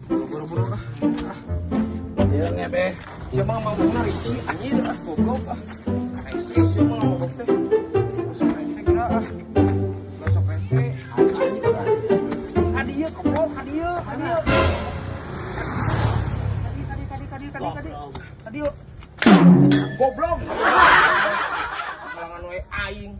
Buru-buru ah. Ah. Iya ngebe. Siapa mabokna risi anjir ah, goblok ah. Rese sia mah mabok teh. Masuk rese kira ah. Masuk rese. Anjing. Kadieu goblok, kadieu, kadieu. Kadi kadi kadi kadi kadi. Kadieu. Goblok. Halangan we aing.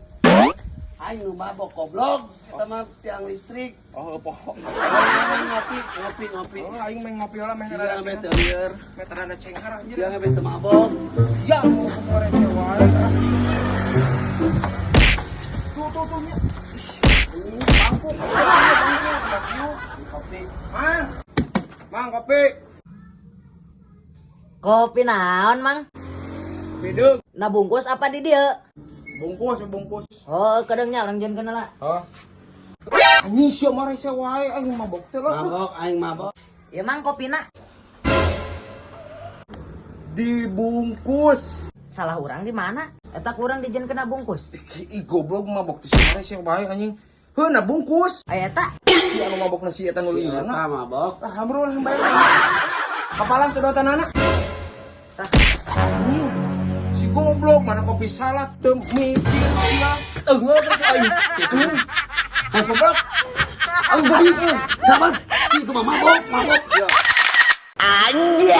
Aing nu mabok, goblok. Eta mah tiang listrik. Oh, poho. Ngopi, ngopi, ngopi. Oh, aing main ngopi lah, meh Dia rada ngebe cenghar. Teu lieur. Meh rada cenghar anjir. Dia ngebe teu mabok. Ya, mau ke rese wae ah. Tuh tuh tuh nya. Ih, bangku, bangku, bangku. Kopi. Mang. Mang, kopi. Kopi naon, Mang? Kopi deung. Nah, bungkus apa di dieu? Bungkus, bungkus. Oh, kadangnya orang jangan kenal lah. Hah? Anjing sia mah rese wae, aing mabok teh lah. Mabok, aing mabok. Ya, Mang, kopina. Dibungkus. Salah orang di mana? Eta kurang dijieun kena bungkus. Ih, goblok, mabok teh sia rese wae anjing. Heuh, na bungkus. Aya eta. Si anu mabok na si eta nu Si lieur. eta mabok. Ah, bro lah bayar. Kapalang sedotanana. Tah. Anjing. Si goblok mana kopi salah teu mikir sia. Teu terus aing. Tuh. Ah, goblok. Aing bari. Sabar. Si itu mah mabok, mabok. Ya. Anjay.